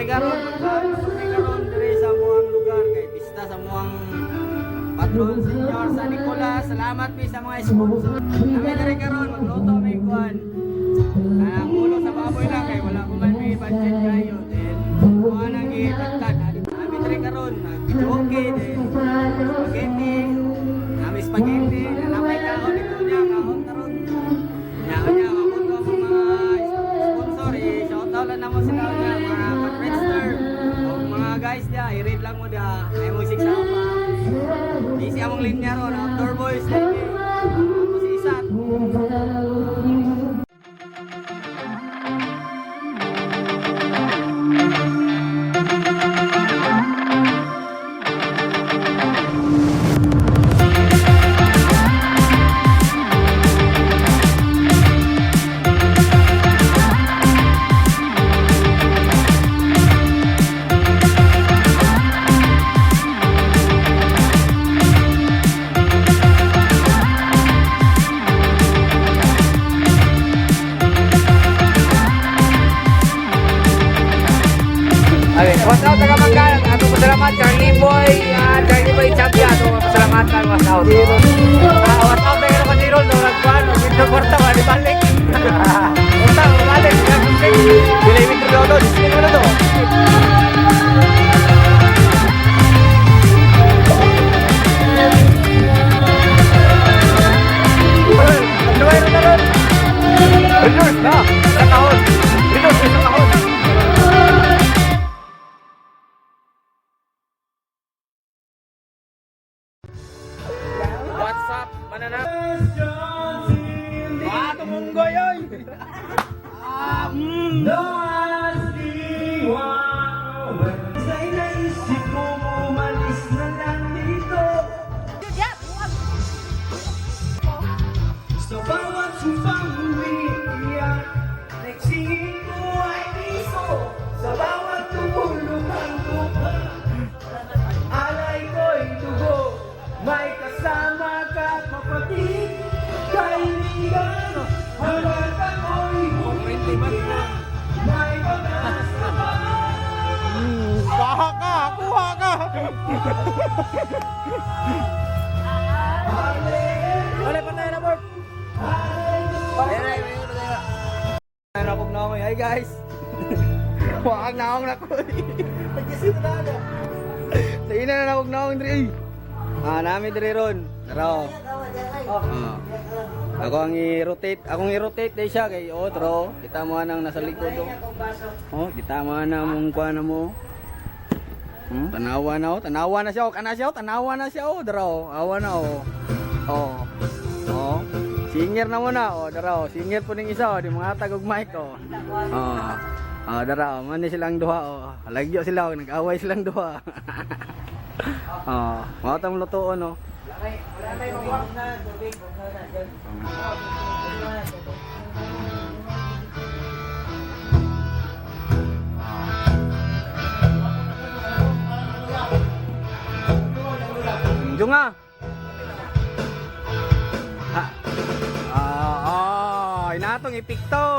karon, magluto mi karon diri sa among lugar kay pista sa among patron, Senyor San Nicolas. Salamat mi sa mga sponsor. Nami diri karon magluto mi kuan. Ang ulo sa baboy lang kay wala ko man may budget kayo. Then kuha nang gitagtag. Nami diri karon nag-videoke then spaghetti. Nami spaghetti, nalapay kaon dito niya, kaon karon. Nya nya mapunto ang mga sponsor eh, shout out lang namo sila niya, mga ka-Friendster. O mga guys dia, i-read lang mo dia. Ay mo sa pa. Busy among linya ron, Outdoor Boys TV. Ako si Isat. Ay, what's out taga Manggaran? Ato pasalamat Charlie Boy, Charlie Boy Champion. Ato pasalamatan, what's out. What's out taga naman si Rol, no nagkuan, medyo kwarta ba di balik. Unta balik, Pilay mi to, display mo na to. Luway ron na ron. Reverse na. Sa kahon. Reverse sa kahon. What's up, mananap? Ah, tumunggoy oy. Ah, Sa bawat sumpang umiiyak, nagsingin ko ay piso. Sa bawat tumulong ang lupa, alay ko'y dugo. May kasama ka, kapatid, kaibigan, hanggang ako'y humihinga. May pag-asa pa. Kuha ka, kuha ka. Wala pa tayo na board. Ano akong naongoy. Hi guys. Wakang naong na ko. Pagkisito na ako. Sige na na akong naong diri. Ah, nami diri ron. Tara. Ah. Ako ang i-rotate, akong i-rotate day siya kay oh, tro. Kita mo anang nasa likod oh. Oh, kita mo na mong kuha na mo. Tanawa na oh, tanawa na siya oh, kana siya oh, tanawa na siya oh, dara oh, awa na oh. Oh. Oh. Singer na mo na oh, dara oh, singer po ning isa oh, di mga tagog mic oh. Oh. Oh, dara oh, man ni silang duha oh. Lagyo sila oh, nag-away silang duha. Oh, mao tang lutuon oh. Junga. Ah, ah, ah, inatong ipikto.